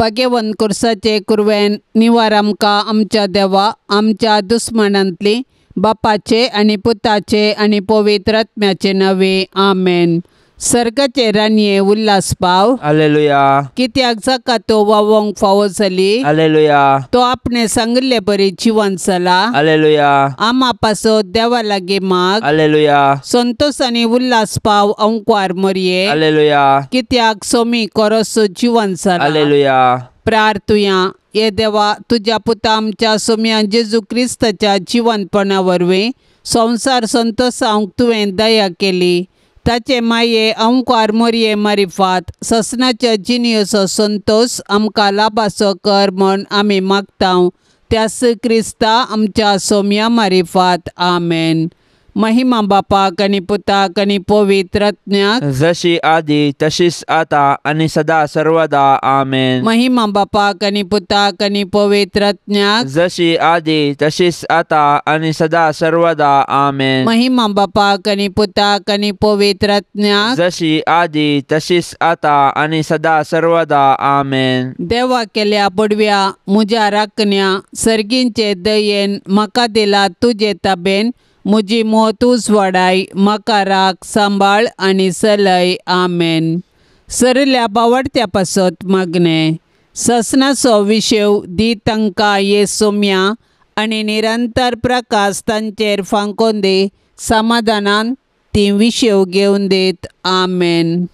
भाग्यवंत कुर्साचे कुरवेन निवार आमकां आमच्या देवा आमच्या दुस्मनांतली बापाचे आनी पुताचे आनी पवित्र आत्म्याचे नांवे आमेन. सर्गाचे राणये उल्हास पाव. हालेलुया. कित्याक जाका तो वावोंक फावो जाली. हालेलुया. तो आपणे सांगिल्ले बरी जिवन जाला. हालेलुया. आमा पासत देवा लागीं माग. हालेलुया. संतोष आनी उल्हास पाव अंकवार मरये. हालेलुया. कित्याक सोमी कोरोसो जिवन जाला. हालेलुया. प्रार्थुया. हे देवा तुज्या पुता आमच्या सोम्या जेजू क्रिस्ताच्या जिवनपणा वरवीं संवसार संतोषांक तुवें दया केली. ताचे माये अंकार मोरये मारिफात ससनाच्या जिनियोचो संतोष आमकां लाभाचो कर म्हण आमी मागता त्यास क्रिस्ता आमच्या सोम्या मारिफात. आमेन. महिमा बापाक आनी पुताक आनी पवित्र आत्म्याक, जशी आदी तशीच आता आनी सदा सर्वदा. आमेन. महिमा बापाक आनी पुताक आनी पवित्र आत्म्याक, जशी आदी तशीच आता आनी सदा सर्वदा. आमेन. महिमा बापाक आनी पुताक आनी पवित्र आत्म्याक, जशी आदी तशीच आता आनी सदा सर्वदा. आमेन. देवा केल्या पडव्या म्हज्या राखण्या सर्गींचे दयेन म्हाका दिला तुजे ताबेन म्हजी मोत उजवाडाय म्हाका राख सांबाळ आनी सलय. आमेन. सरल्या बावडत्या पासत मागणें ससनाचो विशेव दी तांकां ये सोम्या आनी निरंतर प्रकाश तांचेर फांकोन दी समाधानान ती विशेव घेवन दीत. आमेन.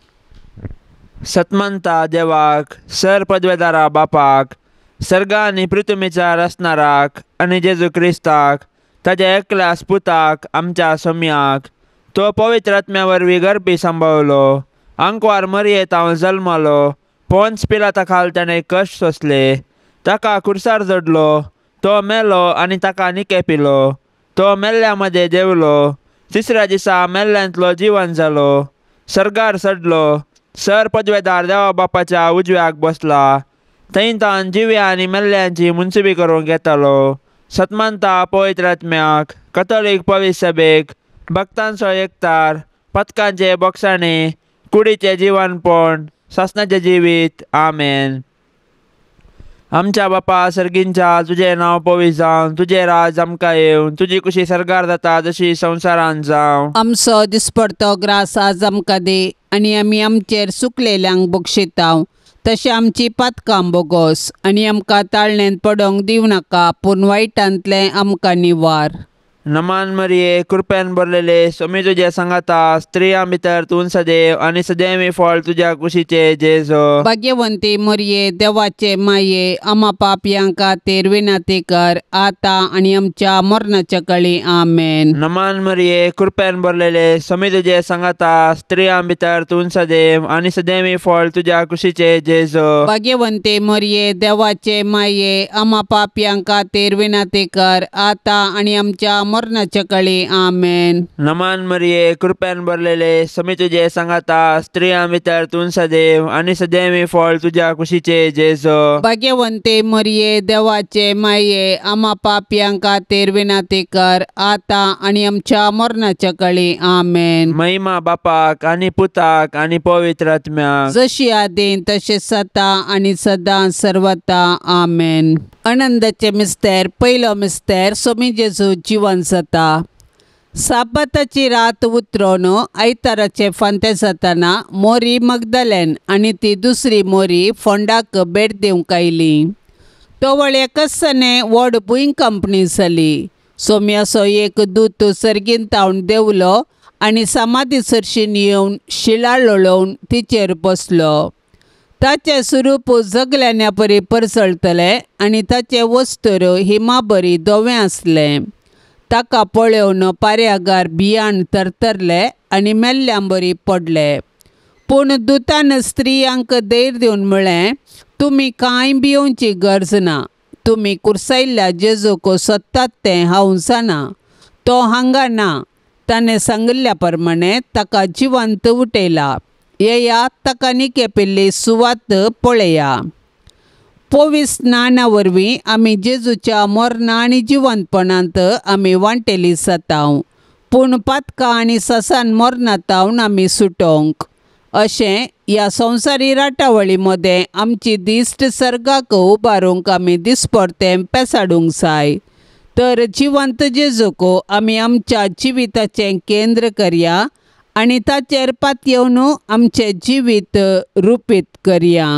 सतमंता देवाक, सर पदवेदारा बापाक, सर्गा आनी पृथ्वीच्या रचणाराक आनी जेजू क्रिस्ताक ताज्या एकल्याच पुताक आमच्या सोम्याक, तो पवित्र आत्म्या वरवीं गर्भी सांबाळलो, आंकवार मरयेंत हांव जल्मलो, पोन्स पिलाता खाल ताणें कश्ट सोंसले, ताका कुर्सार जडलो, तो मेलो आनी ताका निके पिलो, तो मेल्ल्या मदें देंवलो, तिसऱ्या दिसा मेल्ल्यांतलो जिवन जालो, सर्गार चडलो, सर पदवेदार देवा बापाच्या उजव्याक बसला, थंय तान जिव्या आनी मेल्ल्यांची मुनसुबी करूंक येतालो. सतमंता पवित्र आत्म्याक, कथोलीक पवित्र सभेक, भक्तांचो एकतार, पथकांचे बोगसाणे, कुडीचें जिवनपण, सासणाचें जिवीत. आमेन. आमच्या बापा सर्गींच्या, तुजें नांव पवित्र जावं, तुजें राज आमकां येवं, तुजी कुशी सर्गार जाता जशी संवसारांत जावं. आमचो दिसपडतो ग्रास आज आमकां दी आनी आमी आमचेर सुकलेल्यांक बक्षितांव तशें आमची पातकां बोगोस आनी आमकां ताळणेंत पडोंक दिवं नाका पूण वायटांतलें आमकां निवार. नमान मरिये, कृपेन भरलेले, स्वामी तुज्या सांगाता, स्त्रियां भितर तूं सदैव आनी सदैवी फळ तुज्या कुशीचे जेजो. भाग्यवंती मरिये देवाचे माये आमा पापयां खातीर विनंती कर आतां आनी आमच्या मरणाच्या कळी. आमेन. नमान मरिये, कृपेन भरलेले, स्वामी तुज्या सांगाता, स्त्रियां भितर तूं सदैव आनी सदैवी फळ तुज्या कुशीचे जेजो. भाग्यवंती मरिये देवाचे माये आमा पापयां खातीर विनंती कर आतां आनी आमच्या मरणाच्या कळी. आमेन. नमान मरिये, कृपेन भरलेले, स्वामी तुजे सांगाता, स्त्रियां भितर तूं सदैव आनी सदैवी फळ तुज्या कुशीचे जेजो. भाग्यवंती मरिये देवाचे माये आमा पापयां खातीर विनंती कर आतां आनी आमच्या मरणाच्या कळी. आमेन. महिमा बापाक आनी पुताक आनी पवित्र आत्म्याक, जशी आदीं तशें सता आनी सदां सर्वता. आमेन. आनंदाचे मिस्तेर पयलो मिस्तेर सोमी जेजू जिवन जाता. साबाताची रात उतरोन आयताराचे फांते जाताना मोरी मगदलेन आनी ती दुसरी मोरी फोंडाक भेट दिवंक आयली. तवळ एकसने व्हड भूंय कंपनी जाली. सोम्याचो एक दूत सर्गीन तावन देंवलो आनी समाधी सरशीन येवन शिळा लोळोवन तिचेर बसलो. ताचें स्वरूप जगल्यान्या परी परसळतलें आनी ताचें वस्त्र हिमाबरी धवें आसलें. ताका पळोवन पाऱ्यागार भियान थरथरले आनी मेल्ल्यां बरी पडले. पूण दुतान स्त्रियांक धैर्य दिवन म्हळें, तुमी कांय भियोवची गरज ना. तुमी कुर्सायल्ल्या जेजूक सोदतात तें हांव जाणा. तो हांगा ना. ताणें सांगिल्ल्या प्रमाणें ताका जिवंत उठयला. येया ताका निके पिल्ली सुवात पळया. पवित्र स्नाना वरवीं आमी जेजूच्या मरणा आनी जिवंतपणांत आमी वांटेली जातांव. पूण पातकां आनी ससान मरणांत आमी सुटोंक. अशें ह्या संवसारी राटावळी मदें आमची दिश्ट सर्गाक उबारूंक आमी दिसपडतें पेसाडूंक जाय. तर जिवंत जेजूक आमी आमच्या जिविताचें केंद्र करया आनी ताचेर पातयेवन आमचें जिवीत रुपीत करया.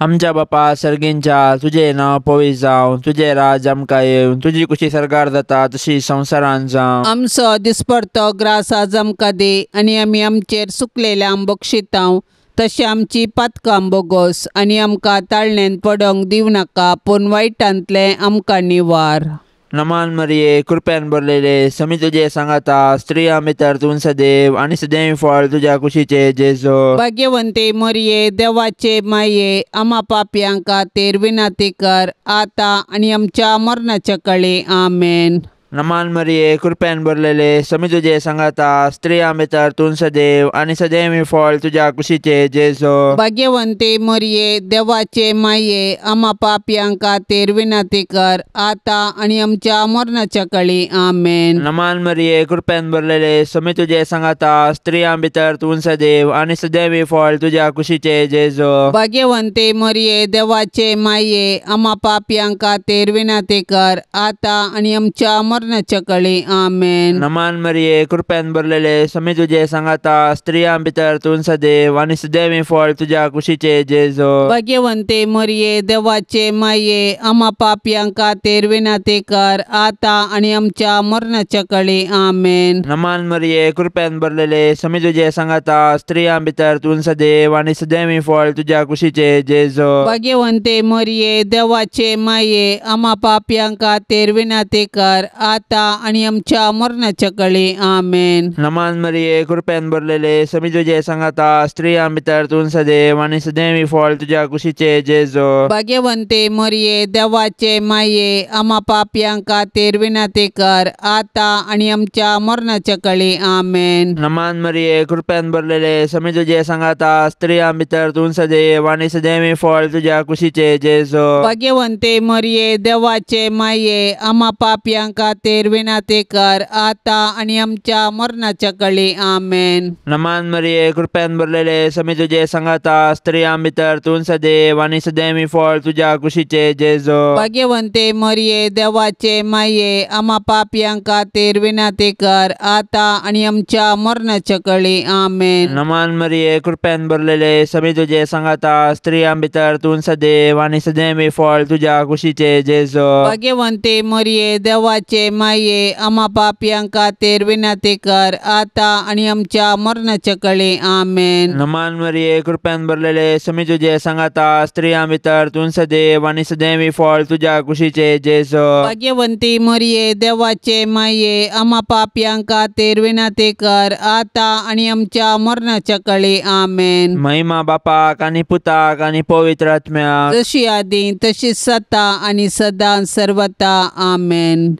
आमच्या बापा सर्गींच्या, तुजें नांव पवित्र जावं, तुजें राज आमकां येवं, तुजी कुशी सरकार जाता तशी संवसारांत जावं. आमचो दिसपडतो ग्रास आज आमकां दी आनी आमी आमचेर सुकलेल्यांक बक्षितांव तशें आमची पातकां बोगोस आनी आमकां ताळणेन पडोंक दिवं नाका पूण वायटांतलें आमकां निवार. नमान मरिये, कृपेन भरलेले, समी तुजे सांगाता, स्त्रियां भितर तूं सदैव आनी सदैव फळ तुज्या कुशीचे जेजू. भाग्यवंते मरिये, देवाचे माये, आमा पापयां खातीर विनंती कर आतां आनी आमच्या मरणाच्या काळी. आमेन. नमान मरिये, कृपेन भरलेले, समी तुजे सांगाता, स्त्रियां भितर तूं सदैव आनी सदैव फळ तुज्या कुशीचे जेजू. भाग्यवंते मरिये, देवाचे माये, आमा पापयां खातीर विनंती कर आतां आनी आमच्या मरणाच्या काळी. आमेन. नमान मरिये, कृपेन भरलेले, समी तुजे सांगाता, स्त्रियां भितर तूं सदैव आनी सदैव फळ तुज्या कुशीचे जेजू. भाग्यवंते मरिये, देवाचे माये, आमा पापयां खातीर विनंती कर आतां आनी आमच्या मरणाच्या काळी. आमेन. नमान मरिये, कृपेन भरलेले, समी तुजे सांगाता, स्त्रियां भितर तूं सदैव आनी सदैव फळ तुज्या कुशीचे जेजू. भाग्यवंते मरिये, देवाचे माये, आमा पापयां खातीर विनंती कर आतां आनी आमच्या मरणाच्या काळी. आमेन. नमान मरिये, कृपेन भरलेले, समी तुजे सांगाता, स्त्रियां भितर तूं सदैव आनी सदैव फळ तुज्या कुशीचे जेजू. भाग्यवंते मरिये, देवाचे माये, आमा पापयां खातीर विनंती कर आतां आनी आमच्या मरणाच्या काळी. आमेन. नमान मरिये, कृपेन भरलेले, समी तुजे सांगाता, स्त्रियां भितर तूं सदैव आनी सदैव फळ तुज्या कुशीचे जेजू. भाग्यवंते मरिये, देवाचे माये, आमा पापयां खातीर विनंती कर आतां आनी आमच्या मरणाच्या काळी. आमेन. नमान मरिये, कृपेन भरलेले, समी तुजे सांगाता, स्त्रियां भितर तूं सदैव आनी सदैव फळ तुज्या कुशीचे जेजू. भाग्यवंते मरिये, देवाचे माये, आमा पापयां खातीर विनंती कर आतां आनी आमच्या मरणाच्या काळी. आमेन. नमान मरिये, कृपेन भरलेले, समी तुजे सांगाता, स्त्रियां भितर तूं सदैव आनी सदैव फळ तुज्या कुशीचे जेजू. भाग्यवंते मरिये, देवाचे माये, आमा पापयां खातीर विनंती कर आतां आनी आमच्या मरणाच्या काळी. आमेन. नमान मरिये, कृपेन भरलेले, समी तुजे सांगाता, स्त्रियां भितर तूं सदैव आनी सदैव फळ तुज्या कुशीचे जेजू. भाग्यवंते मरिये, देवाचे माये, आमा पापयां खातीर विनंती कर आतां आनी आमच्या मरणाच्या काळी. आमेन. नमान मरिये, कृपेन भरलेले, समी तुजे सांगाता, स्त्रियां भितर तूं सदैव आनी सदैव फळ तुज्या कुशीचे जेजू. भाग्यवंती मरिये, देवाचे माये, आमा पापयां खातीर विनंती कर आतां आनी आमच्या मरणाच्या काळी. आमेन. महिमा बापाक आनी पुताक आनी पवित्र आत्म्याक, जशी आदी तशी सता आनी सदां सर्वता. आमेन.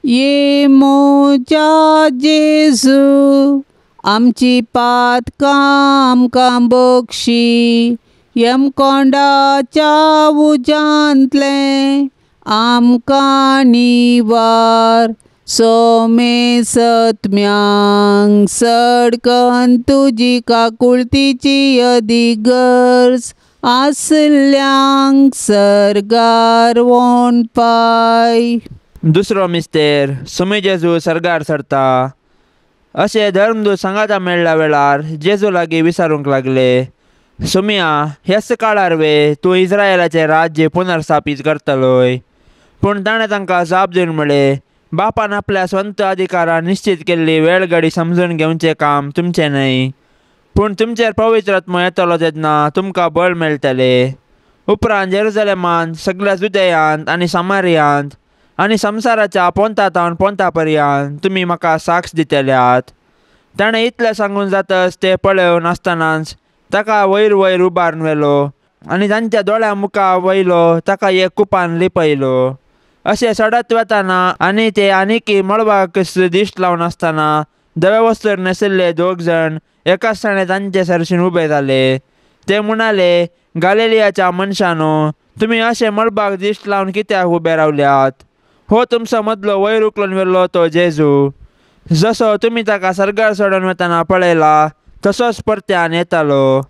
ये मोजा जेजू, आमची पातकां आमकां बक्षी, यमकोंडाच्या उज्यांतलें आमकां निवार, सोमे सत्म्यांक सडकन तुजी काकुळतीची अदीक गरज आसल्यांक सर्गार वोन पाय. दुसरो मिस्तेर, सुमी जेजू सर्गार सरता. अशें धर्मदूत सांगाता मेळ्ळ्या वेळार जेजू लागीं विचारूंक लागले, सुमिया, ह्याच काळार वे तूं इस्रायलाचें राज्य पुनर्स्थापीत करतलोय? पूण ताणें तांकां जाप दिवन म्हळें, बापान आपल्या स्वंत अधिकारान निश्चीत केल्ली वेळगडी समजून घेवचें काम तुमचें न्हय, पूण तुमचेर पवित्र आत्मो येतलो तेन्ना तुमकां बळ मेळटलें. उपरांत जेरुजलेमांत, सगळ्या जुदयांत आनी सामारियांत आनी संवसाराच्या पोंता तावन पोंता पर्यंत तुमी म्हाका साक्ष दितल्यात. ताणें इतलें सांगून जातच ते पळोवन आसतनाच ताका वयर वयर उबारून व्हेलो आनी तांच्या दोळ्यां मुखार वयलो ताका एक कुपान लिपयलो. अशें सडत वतना आनी ते आनीकी मळबाक दिश्ट लावन आसतना धवे वस्त्र न्हेसिल्ले दोग जाण एकाच ताणें तांचे सरशीन उबे जाले. ते म्हणाले, गालिलियाच्या मनशानो, तुमी अशें मळबाक दिश्ट लावन कित्याक उबे रावल्यात? हो तुमचो मदलो वयर उखलून व्हेल्लो तो जेजू, जसो तुमी ताका सर्गार चडोवन वतना पळयला तसोच परत्यान येतालो.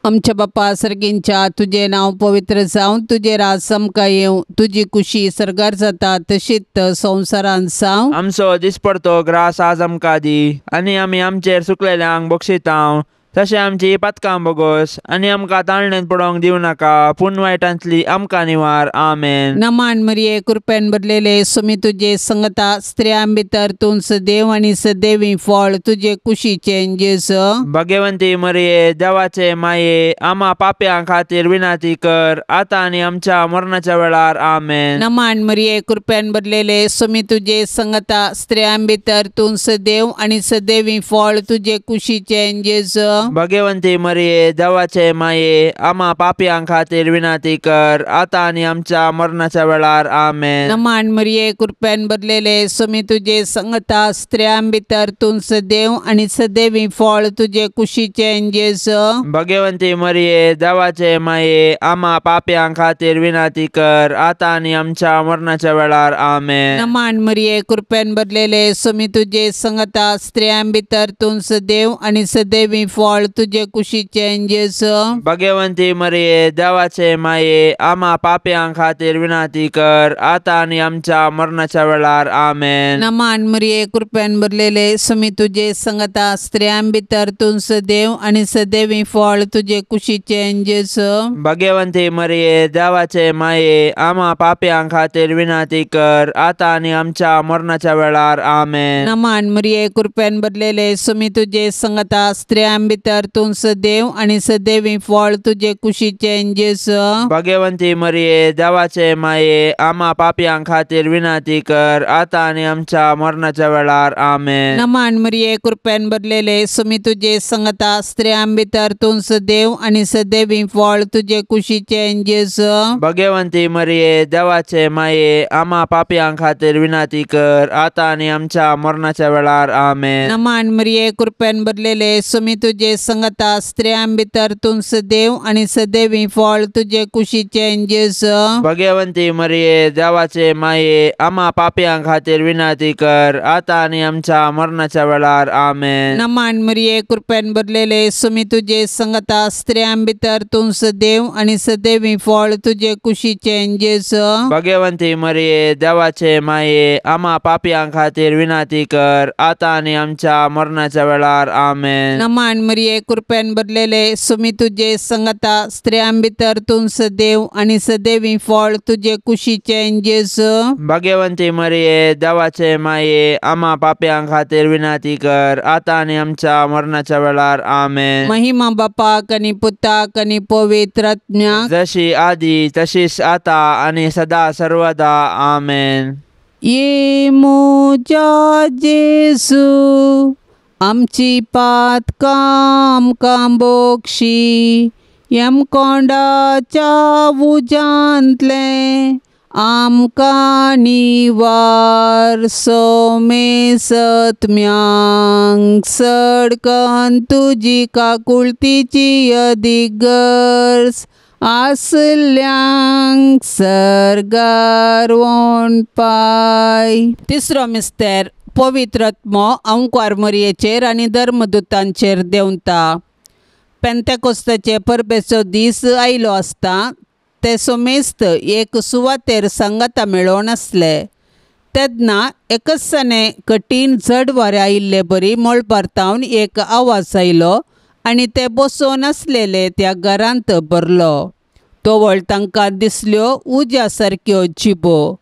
आमच्या बापा सर्गींच्या तुजें नांव पवित्र जावं, तुजें राज आमकां येवं, तुजी कुशी सर्गार जाता तशीच संवसारांत जावं. आमचो दिसपडतो ग्रास आज आमकां दी आनी आमी आमचेर सुकलेल्यांक बक्षितांव तशें आमची पातकां बोगोस आनी आमकां ताळणेंत पडोंक दिवं नाका पूण वायटांतली आमकां निवार. आमेन. नमान मरिये कृपेन भरलेले सुमी तुजे संगता, स्त्रियां भितर तूं सदैव आनी सदैवी फळ तुजे कुशीचें जेजू. भाग्यवंती मरिये देवाचे माये आमा पाप्यां खातीर विनंती कर आतां आनी आमच्या मरणाच्या वेळार. आमेन. नमान मरिये कृपेन भरलेले सुमी तुजे संगता, स्त्रियां भितर तूं सदैव आनी सदैवी फळ तुजे कुशीचें जेजू. भाग्यवंती मरिये देवाचे माये आमा पाप्यां खातीर विनंती कर आतां आनी आमच्या मरणाच्या वेळार. आमेन. नमान मरिये कृपेन भरलेले सुमी तुजे संगता, स्त्रियां भितर तूं सदैव आनी सदैवी फळ तुजे कुशीचें जेजू. भाग्यवंती मरिये देवाचे माये आमा पाप्यां खातीर विनंती कर आतां आनी आमच्या मरणाच्या वेळार. आमेन. नमान मरिये कृपेन भरलेले सुमी तुजे संगता, स्त्रियां भितर तूं सदैव आनी सदैवी फळ तुजे कुशीचें जेजू. भाग्यवंती मरिये देवाचे माये आमा पाप्यां खातीर विनंती कर आतां आनी आमच्या मरणाच्या वेळार. आमेन. नमान मरिये कृपेन भरलेले सुमी तुजे संगता, स्त्रियां भितर तूं सदैव आनी सदैवी फळ तुजे कुशीचें जेजू. भाग्यवंती मरिये देवाचे माये आमा पाप्यां खातीर विनंती कर आतां आनी आमच्या मरणाच्या वेळार. आमेन. नमान मरिये कृपेन भरलेले सुमी तुजे संगता, स्त्रियां भितर तूं सदैव आनी सदैवी फळ तुजे कुशीचें जेजू. भाग्यवंती मरिये देवाचे माये आमा पाप्यां खातीर विनंती कर आतां आनी आमच्या मरणाच्या वेळार. आमेन. नमान मरिये कृपेन भरलेले सुमी तुजे संगता, स्त्रियां भितर तूं सदैव आनी सदैवी फळ तुजे कुशीचें जेजू. भाग्यवंती मरिये देवाचे माये आमा पाप्यां खातीर विनंती कर आतां आनी आमच्या मरणाच्या वेळार. आमेन. नमान मरिये कृपेन भरलेले सुमी तुजे संगता, स्त्रियां भितर तूं सदैव आनी सदैवी फळ तुजे कुशीचें जेजू. भाग्यवंती मरिये देवाचे माये आमा पाप्यां खातीर विनंती कर आतां आनी आमच्या मरणाच्या वेळार. आमेन. नमान मरिये कृपेन भरलेले सुमी तुजे संगता, स्त्रियां भितर तूं सदैव आनी सदैवी फळ तुजे कुशीचें जेजू. भाग्यवंती मरिये देवाचे माये आमा पाप्यां खातीर विनंती कर आतां आनी आमच्या मरणाच्या वेळार. आमेन. नमान मरिये कृपेन भरलेले सुमी तुजे संगता, स्त्रियां भितर तूं सदैव आनी सदैवी फळ तुजे कुशीचें जेजू. भाग्यवंती मरिये देवाचे माये आमा पाप्यां खातीर विनंती कर आतां आनी आमच्या मरणाच्या वेळार. आमेन. महिमा बापाक आनी पुताक आनी पवित्र आत्म्याक, जशी आदी तशीच आता आनी सदा सर्वदा. आमेन. ये म्हज्या जेजू आमची पातकां आमकां बोगशी, यमकोंडाच्या उज्यांतलें आमकां निवार, सोमेसत्म्यांक सडकन तुजी काकुळतीची अदीक गरज आसल्यांक सर्गार वणपाय. तिसरो मिस्तेर पवित्र आत्मो अंकुर मरयेचेर आनी धर्मदुतांचेर देंवता. पेंतेकोस्ताचे परबेचो दीस आयलो आसता ते सोमेस्त एक सुवातेर सांगाता मेळोवन आसले. तेन्ना एकसाने कठीण झड वारें आयिल्ले बरी मळबार तावन एक आवाज आयलो आनी ते बसोवन आसलेले त्या घरांत भरलो. तवळ तांकां दिसल्यो उज्या सारक्यो जिबो,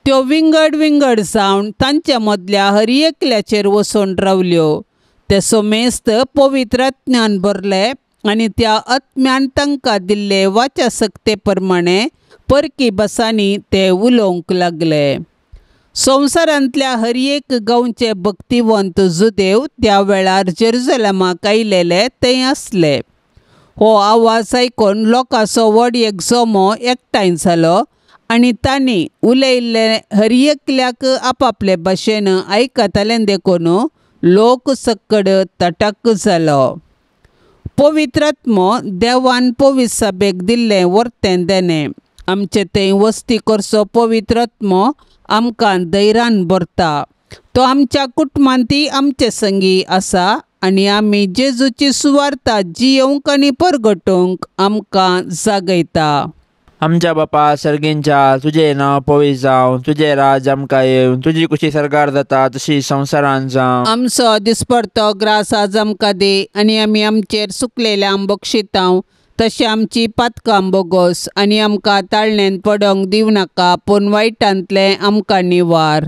त्यो विंगड विंगड जावन तांच्या मदल्या हर एकल्याचेर वचून रावल्यो. ते सोमेस्त पवित्र आत्म्यान भरले आनी त्या आत्म्यान तांकां दिल्ले वाचा सक्ते प्रमाणे परकी भासांनी ते उलोवंक लागले. संवसारांतल्या हर एक गांवचे भक्तिवंत जुदेव त्या वेळार जेरुजलेमाक आयलेले थंय आसले. हो आवाज आयकून लोकांचो व्हड एक जमो एकठांय जालो आनी तांणी उलयल्ले हर एकल्याक आपापले भाशेन आयकताले देखून लोक सक्कड तटक जालो. पवित्र आत्मो देवान पवित्र सभेक दिल्लें वर्तें देणें आमचे थंय वस्ती करचो पवित्र आत्मो आमकां धैर्यान भरता. तो आमच्या कुटुंबांतय आमचे संगी आसा आनी आमी जेजूची सुवार्ता जियोवंक आनी परगटोवंक आमकां जागयता. आमच्या बापा सर्गींच्या तुजें नांव पवित्र जावं, तुजें राज आमकां येवं, तुजी कुशी सरकार जाता तशी संवसारान जावं. आमचो दिसपडतो ग्रास आज आमकां दी आनी आमी आमचेर सुकलेल्यांक बक्षितांव तशें आमची पातकां बोगोस आनी आमकां ताळणेन पडोंक दिवं नाका पूण वायटांतलें आमकां निवार.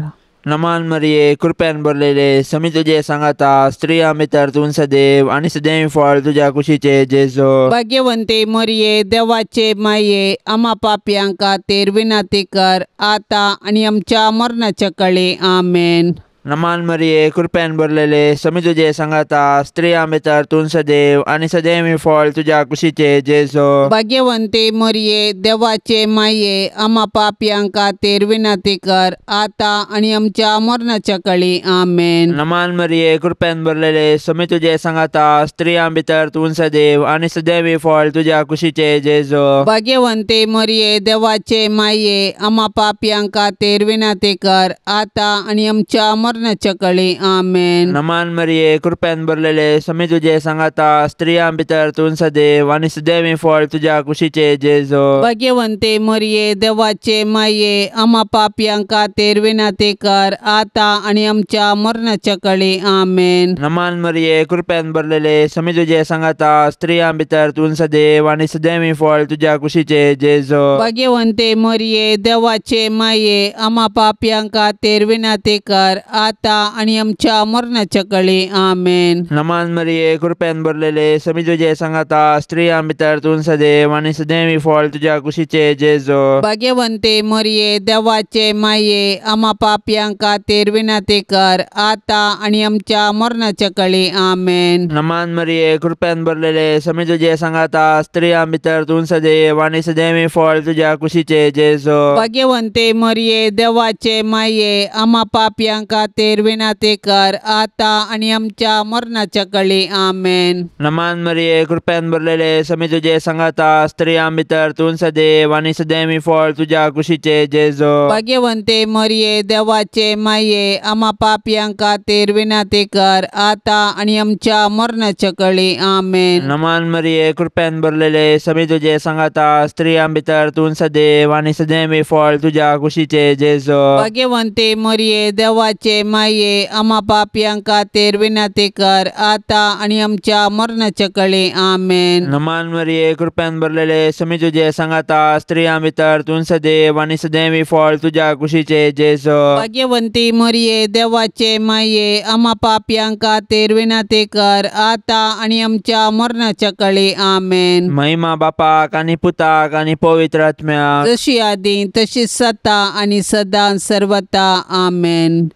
नमान मरिये कृपेन भरलेले समी तुजे सांगाता, स्त्रियां भितर तूं सदैव आनी सदैव फळ तुज्या कुशीचे जेजू. भाग्यवंते मरिये देवाचे माये आमा पापयां खातीर विनंती कर आतां आनी आमच्या मरणाच्या काळी. आमेन. नमान मरिये कृपेन भरलेले समी तुजे सांगाता, स्त्रियां भितर तूं सदैव आनी सदैव फळ तुज्या कुशीचे जेजू. भाग्यवंते मरिये देवाचे माये आमा पापयां खातीर विनंती कर आतां आनी आमच्या मरणाच्या काळी. आमेन. नमान मरिये कृपेन भरलेले समी तुजे सांगाता, स्त्रियां भितर तूं सदैव आनी सदैव फळ तुज्या कुशीचे जेजू. भाग्यवंते मरिये देवाचे माये आमा पापयां खातीर विनंती कर आतां आनी आमच्या मरणाच्या काळी. आमेन. नमान मरिये कृपेन भरलेले समी तुजे सांगाता, स्त्रियां भितर तूं सदैव आनी सदैव फळ तुज्या कुशीचे जेजू. भाग्यवंते मरिये देवाचे माये आमा पापयां खातीर विनंती कर आतां आनी आमच्या मरणाच्या काळी. आमेन. नमान मरिये कृपेन भरलेले समी तुजे सांगाता, स्त्रियां भितर तूं सदैव आनी सदैव फळ तुज्या कुशीचे जेजू. भाग्यवंते मरिये देवाचे माये आमा पापयां खातीर विनंती कर आतां आनी आमच्या मरणाच्या काळी. आमेन. नमान मरिये कृपेन भरलेले समी तुजे सांगाता, स्त्रियां भितर तूं सदैव आनी सदैव फळ तुज्या कुशीचे जेजू. भाग्यवंते मरिये देवाचे माये आमा पापयां खातीर विनंती कर आतां आनी आमच्या मरणाच्या काळी. आमेन. नमान मरिये कृपेन भरलेले समी तुजे सांगाता, स्त्रियां भितर तूं सदैव आनी सदैव फळ तुज्या कुशीचे जेजू. भाग्यवंते मरिये देवाचे माये आमा पापयां खातीर विनंती कर आतां आनी आमच्या मरणाच्या काळी. आमेन. नमान मरिये कृपेन भरलेले समी तुजे सांगाता, स्त्रियां भितर तूं सदैव आनी सदैव फळ तुज्या कुशीचे जेजू. भाग्यवंते मरिये देवाचे माये आमा पापयां खातीर विनंती कर आतां आनी आमच्या मरणाच्या काळी. आमेन. नमान मरिये कृपेन भरलेले समी तुजे सांगाता, स्त्रियां भितर तूं सदैव आनी सदैव फळ तुज्या कुशीचे जेजू. भाग्यवंते मरिये देवाचे माये आमा पापयां खातीर विनंती कर आतां आनी आमच्या मरणाच्या काळी. आमेन. नमान मरिये कृपेन भरलेले समी तुजे सांगाता, स्त्रियां भितर तूं सदैव आनी सदैव फळ तुज्या कुशीचे जेजू. भाग्यवंती मरिये देवाचे माये आमा पापयां खातीर विनंती कर आतां आनी आमच्या मरणाच्या काळी. आमेन. महिमा बापाक आनी पुताक आनी पवित्र आत्म्याक, जशी आदी तशी सता आनी सदां सर्वता. आमेन.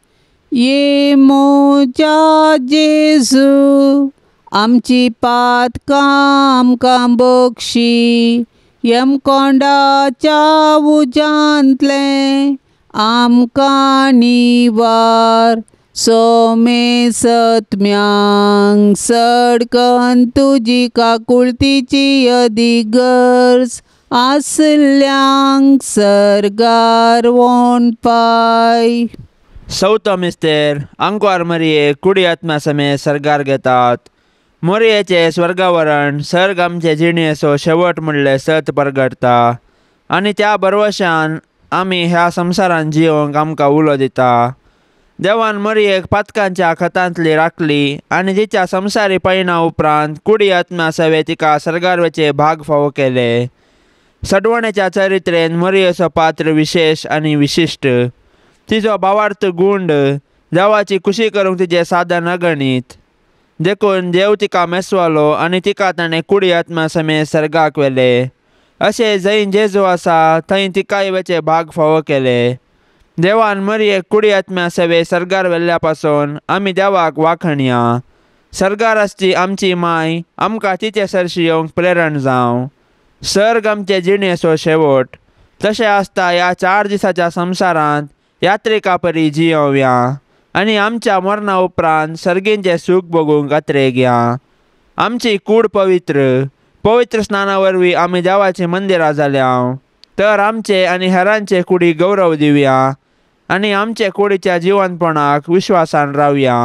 ये मोजा जेजू आमची पातकां आमकां बक्षी, यमकोंडाच्या उज्यांतलें आमकां निवार, सोमे सत्म्यांक सडकन तुजी काकुळतीची अदीक गरज आसल्यांक सर्गार वोणपाय. चवथो मिस्तेर आंकवार मरिये कुडी आत्म्या समेत सर्गार घेतात. मोरयेचें स्वर्गावरण सर्ग आमचे जिणेचो शेवट म्हणलें सत परगटता आनी त्या भरवशान आमी ह्या संवसारान जियोंक आमकां उलो दिता. देवान मरियेक पातकांच्या खतांतली राखली आनी तिच्या संवसारी पयणा उपरांत कुडी आत्म्या सवे तिका सर्गार वचे भाग फावो केले. सडवणेच्या चरित्रेन मरियेचो पात्र विशेश आनी विशिश्ट. तिजो भावार्थ गुंड देवाची खुशी करूंक तिजें साधन अगणीत. देखून देव तिका मेसवालो आनी तिका ताणें कुडी आत्म्या समेत सर्गाक व्हेले. अशें जंय जेजू आसा थंय तिकाय वचे भाग फावो केले. देवान मरियेक कुडी आत्म्या सवे सर्गार व्हेल्ल्या पासून आमी देवाक वाखणया. सर्गार आसची आमची माय आमकां तिचे सरशी येवंक प्रेरण जावं. सर्ग आमचे जिणेचो शेवट. तशें आसता ह्या 4 दिसाच्या संवसारांत यात्रिका परी जियोवया आनी आमच्या मरणा उपरांत सर्गींचें सूख भोगूंक अत्रेगया. आमची कूड पवित्र पवित्र स्नाना वरवीं आमी देवाचीं मंदिरां जाल्या तर आमचे आनी हेरांचे कुडी गौरव दिवया आनी आमचे कुडीच्या जिवनपणाक विश्वासान रावया.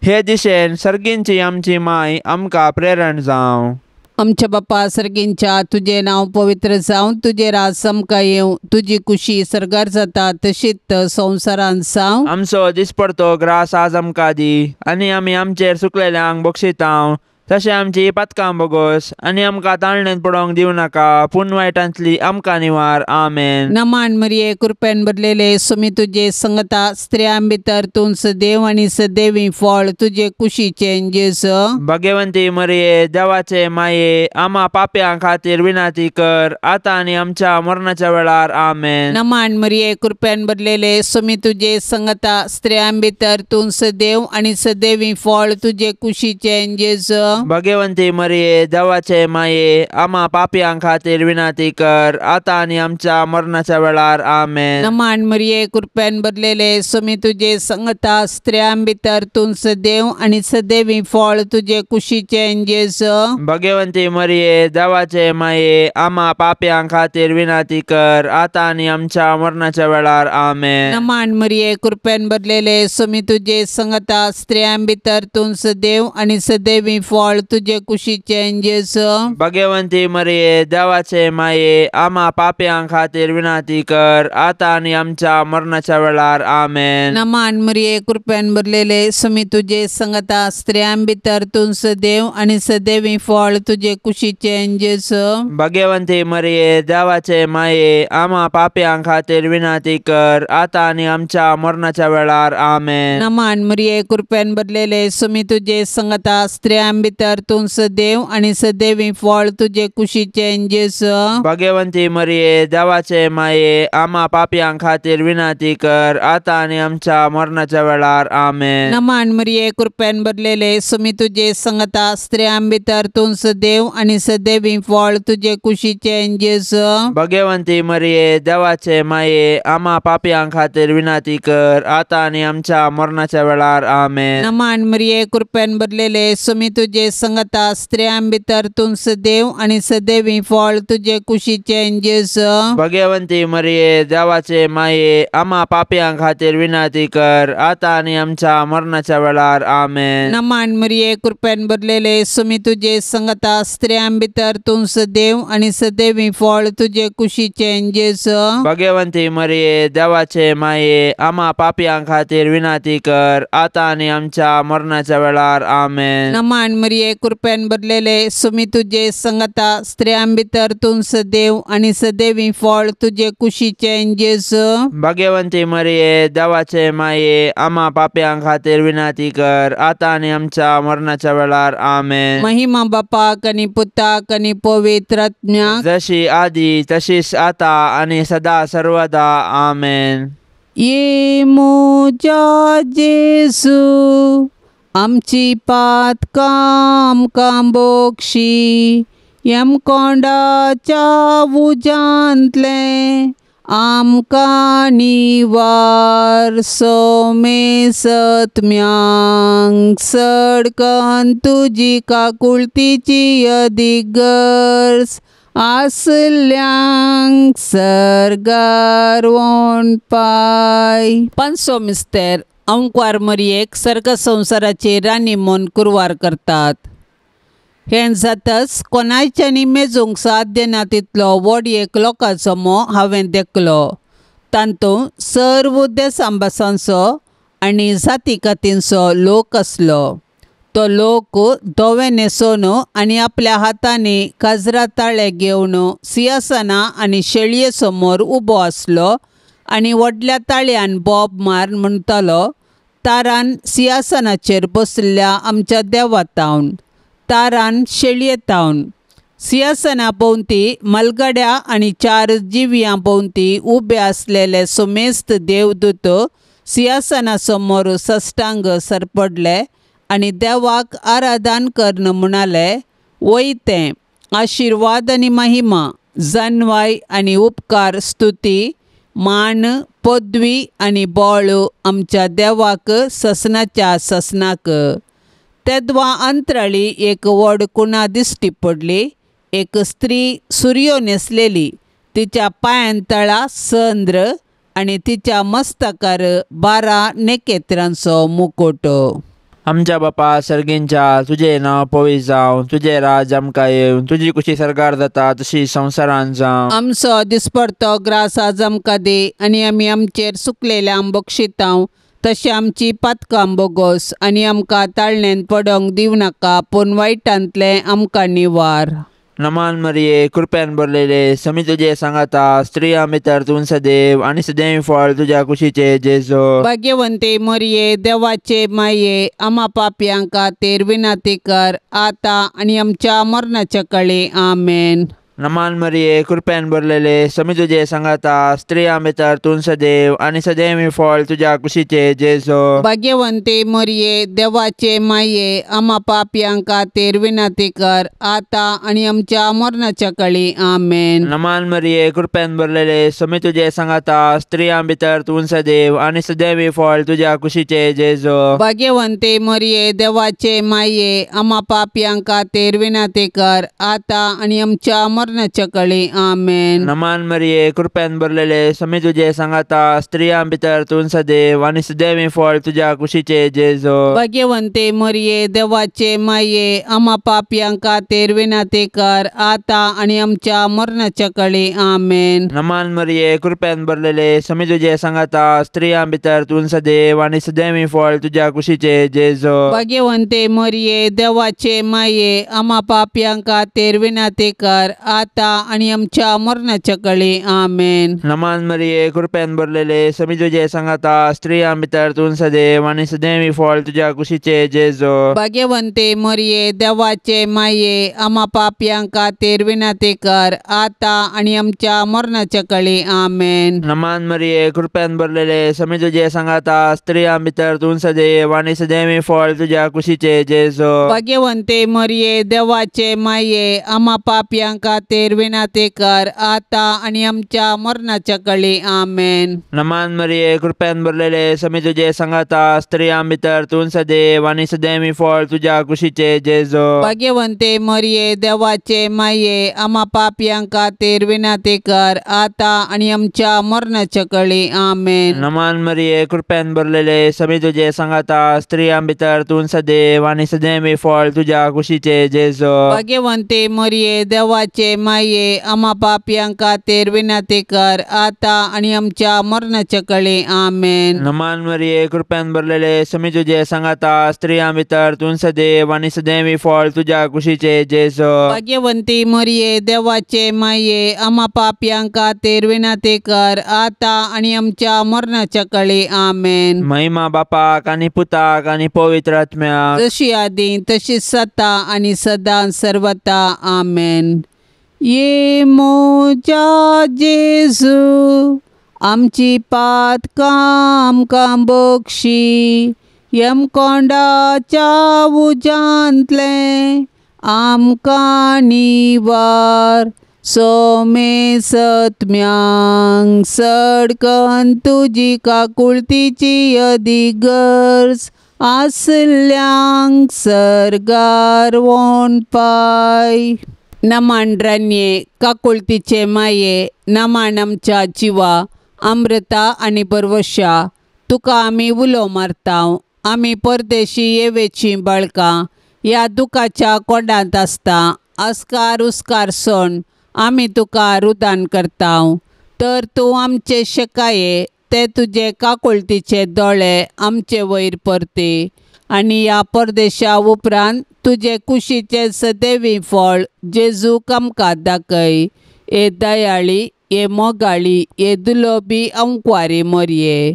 हे दिशेन सर्गींची आमची माय आमकां प्रेरण जावं. आमच्या बापा सर्गींच्या तुजें नांव पवित्र जावं, तुजें राज आमकां येवं, तुजी कुशी सर्गार जाता तशीच संवसारांत जावं. आमचो दिसपडतो ग्रास आज आमकां दी आनी आमी आमचेर सुकलेल्यांक बक्षितांव तशें आमची पातकां बोगोस आनी आमकां ताळणेंत पडोवंक दिवं नाका पूण वायटांतली आमकां निवार. आमेन. नमान मरिये कृपेन भरलेले सुमी तुजे संगता, स्त्रियां भितर तूं सदैव आनी सदैवी फळ तुजे कुशीचें जेजू. भाग्यवंती मरिये देवाचे माये आमा पाप्यां खातीर विनंती कर आतां आनी आमच्या मरणाच्या वेळार. आमेन. नमान मरिये कृपेन भरलेले सुमी तुजे संगता, स्त्रियां भितर तूं सदैव आनी सदैवी फळ तुजे कुशीचें जेजू. भाग्यवंती मरिये देवाचे माये आमा पाप्यां खातीर विनंती कर आतां आनी आमच्या मरणाच्या वेळार. आमेन. नमान मरिये कृपेन भरलेले सुमी तुजे संगता, स्त्रियां भितर तूं सदैव आनी सदैवी फळ तुजे कुशीचें जेजू. भाग्यवंती मरिये देवाचे माये आमा पाप्यां खातीर विनंती कर आतां आनी आमच्या मरणाच्या वेळार. आमेन. नमान मरिये कृपेन भरलेले सुमी तुजे संगता, स्त्रियां भितर तूं सदैव आनी सदैवी फळ तुजे कुशीचें जेजू. भाग्यवंती मरिये देवाचे माये आमा पाप्यां खातीर विनंती कर आतां आनी आमच्या मरणाच्या वेळार. आमेन. नमान मरिये कृपेन भरलेले सुमी तुजे संगता, स्त्रियां भितर तूं सदैव आनी सदैवी फळ तुजे कुशीचें जेजू. भाग्यवंती मरिये देवाचे माये आमा पाप्यां खातीर विनंती कर आतां आनी आमच्या मरणाच्या वेळार. आमेन. नमान मरिये कृपेन भरलेले सुमी तुजे संगता, स्त्रियां भितर तूं सदैव आनी सदैवी फळ तुजे कुशीचें जेजू. भाग्यवंती मरिये देवाचे माये आमा पाप्यां खातीर विनंती कर आतां आनी आमच्या मरणाच्या वेळार. आमेन. नमान मरिये कृपेन भरलेले सुमी तुजे संगता, स्त्रियां भितर तूं सदैव आनी सदैवी फळ तुजे कुशीचें जेजू. भाग्यवंती मरिये देवाचे माये आमा पाप्यां खातीर विनंती कर आतां आनी आमच्या मरणाच्या वेळार. आमेन. नमान मरिये कृपेन भरलेले सुमी तुजे संगता, स्त्रियां भितर तूं सदैव आनी सदैवी फळ तुजे कुशीचें जेजू. भाग्यवंती मरिये देवाचे माये आमा पाप्यां खातीर विनंती कर आतां आनी आमच्या मरणाच्या वेळार. आमेन. नमान मरिये कृपेन भरलेले सुमी तुजे संगता, स्त्रियां भितर तूं सदैव आनी सदैवी फळ तुजे कुशीचें जेजू. भाग्यवंती मरिये देवाचे माये आमा पाप्यां खातीर विनंती कर आतां आनी आमच्या मरणाच्या वेळार. आमेन. नमान मरिये कृपेन भरलेले सुमी तुजे संगता, स्त्रियां भितर तूं सदैव आनी सदैवी फळ तुजे कुशीचें जेजू. भाग्यवंती मरिये देवाचे माये आमा पाप्यां खातीर विनंती कर आतां आनी आमच्या मरणाच्या वेळार. आमेन. महिमा बापाक आनी पुताक आनी पवित्र आत्म्याक, जशी आदी तशीच आता आनी सदा सर्वदा. आमेन. ये म्हज्या जेजू आमची पातकां आमकां बोगशी, यमकोंडाच्या उज्यांतलें आमकां निवार, सोमेसत्म्यांक सडकन तुजी काकुळतीची अदीक गरज आसल्यांक सर्गार वणपाय. पांचसो मिस्तेर अंकवार मरियेक सर्ग संवसाराची राणी म्हूण कुरवार करतात. हें जातच कोणायच्यांनी मेजूंक साध्य ना तितलो व्हड एक लोकांचो मोह हांवें देखलो. तातूंत सर्व देसां भासांचो आनी जाती कातींचो लोक आसलो. तो लोक धवे न्हेसोवन आनी आपल्या हातांनी काजरा ताळे घेवन सिंहासना आनी शेळये समोर उबो आसलो आनी व्हडल्या ताळयान बोब मार म्हणटालो, तारान सिंहासनाचेर बसल्या आमच्या देवा तावन, तारान शेळये तावन. सिंहासना भोंवती मलगड्या आनी चार जिवयां भोंवती उबे आसलेले सुमेस्त देवदूत सिंहासना समोर सष्टांग सरपडले आनी देवाक आराधन करून म्हणाले, वय तें आशिर्वाद आनी महिमा, जनवाय आनी उपकार, स्तुती, मान, पदवी आनी बळ आमच्या देवाक ससनाच्या ससनाक. तेदवा अंतराळी एक व्हड कुणा दिश्टी पडली. एक स्त्री सुरयो न्हेसलेली, तिच्या पांयां तळा चंद्र आनी तिच्या मस्तकार 12 नखेत्रांचो मुकुट. आमच्या बापा सर्गींच्या तुजें नांव पवित्र जावं, तुजें राज आमकां येवं, तुजी कुशी सरकार जाता तशी संवसारान जावं। आमचो दिसपडतो ग्रास आज आमकां दी आनी आमी आमचेर सुकलेल्यांक बक्षितांव तशें आमची पातकां बोगोस आनी आमकां ताळणेन पडोंक दिवं नाका पूण वायटांतलें आमकां निवार। नमान मरिये कृपेन भरलेले समी तुजे सांगाता, स्त्रियां भितर तूं सदैव आनी सदैव फळ तुज्या कुशीचे जेजू। भाग्यवंते मरिये देवाचे माये आमा पापयां खातीर विनंती कर आतां आनी आमच्या मरणाच्या काळी। आमेन। नमान मरिये कृपेन भरलेले समी तुजे सांगाता, स्त्रियां भितर तूं सदैव आनी सदैव फळ तुज्या कुशीचे जेजू। भाग्यवंते मरिये देवाचे माये आमा पापयां खातीर विनंती कर आतां आनी आमच्या मरणाच्या काळी। आमेन। नमान मरिये कृपेन भरलेले समी तुजे सांगाता, स्त्रियां भितर तूं सदैव आनी सदैव फळ तुज्या कुशीचे जेजू। भाग्यवंते मरिये देवाचे माये आमा पापयां खातीर विनंती कर आतां आनी आमच्या मरणाच्या काळी। आमेन। नमान मरिये कृपेन भरलेले समी तुजे सांगाता, स्त्रियां भितर तूं सदैव आनी सदैव फळ तुज्या कुशीचे जेजू। भाग्यवंते मरिये देवाचे माये आमा पापयां खातीर विनंती कर आतां आनी आमच्या मरणाच्या काळी। आमेन। नमान मरिये कृपेन भरलेले समी तुजे सांगाता, स्त्रियां भितर तूं सदैव आनी सदैव फळ तुज्या कुशीचे जेजू। भाग्यवंते मरिये देवाचे माये आमा पापयां खातीर विनंती कर आतां आनी आमच्या मरणाच्या काळी। आमेन। नमान मरिये कृपेन भरलेले समी तुजे सांगाता, स्त्रियां भितर तूं सदैव आनी सदैव फळ तुज्या कुशीचे जेजू। भाग्यवंते मरिये देवाचे माये आमा पापयां खातीर विनंती कर आतां आनी आमच्या मरणाच्या काळी। आमेन। नमान मरिये कृपेन भरलेले समी तुजे सांगाता, स्त्रियां भितर तूं सदैव आनी सदैव फळ तुज्या कुशीचे जेजू। भाग्यवंते मरिये देवाचे माये आमा पापयां खातीर विनंती कर आतां आनी आमच्या मरणाच्या काळी। आमेन। नमान मरिये कृपेन भरलेले समी तुजे सांगाता, स्त्रियां भितर तूं सदैव आनी सदैव फळ तुज्या कुशीचे जेजू। भाग्यवंते मरिये देवाचे माये आमा पापयां खातीर विनंती कर आतां आनी आमच्या मरणाच्या काळी। आमेन। नमान मरिये कृपेन भरलेले समी तुजे सांगाता, स्त्रियां भितर तूं सदैव आनी सदैव फळ तुज्या कुशीचे जेजू। भाग्यवंते मरिये देवाचे माये आमा पापयां खातीर विनंती कर आतां आनी आमच्या मरणाच्या काळी। आमेन। नमान मरिये कृपेन भरलेले समी तुजे सांगाता, स्त्रियां भितर तूं सदैव आनी सदैव फळ तुज्या कुशीचे जेजू। भाग्यवंती मरिये देवाचे माये आमा पापयां खातीर विनंती कर आतां आनी आमच्या मरणाच्या काळी। आमेन। महिमा बापाक आनी पुताक आनी पवित्र आत्म्याक, जशी आदी तशी सता आनी सदां सर्वता। आमेन। ये मोजा जेजू आमची पातकां आमकां बक्षी, यमकोंडाच्या उज्यांतलें आमकां निवार, सोमे सत्म्यांक सडकन तुजी काकुळतीची अदीक गरज आसल्यांक सर्गार वोणपाय। नमान रानये काकुळतीचे माये, नमान आमच्या जिवा अमृता आनी बरवशा, तुका आमी उलो मारतांव। आमी परदेशी येवेचीं बाळकां ह्या दुखाच्या कोंडांत आसता, अस्कार उस्कार सोण आमी तुका रुदान करतांव। तर तूं आमचे शेकाये ते तुजे काकुळतीचे दोळे आमचे वयर परती आनी ह्या परदेशा उपरांत तुजे कुशीचे सदैवी फळ जेजूक आमकां दाखय। हे दयाळी, हे मोगाळी, हे दुलोबी अंकवारी मोरये,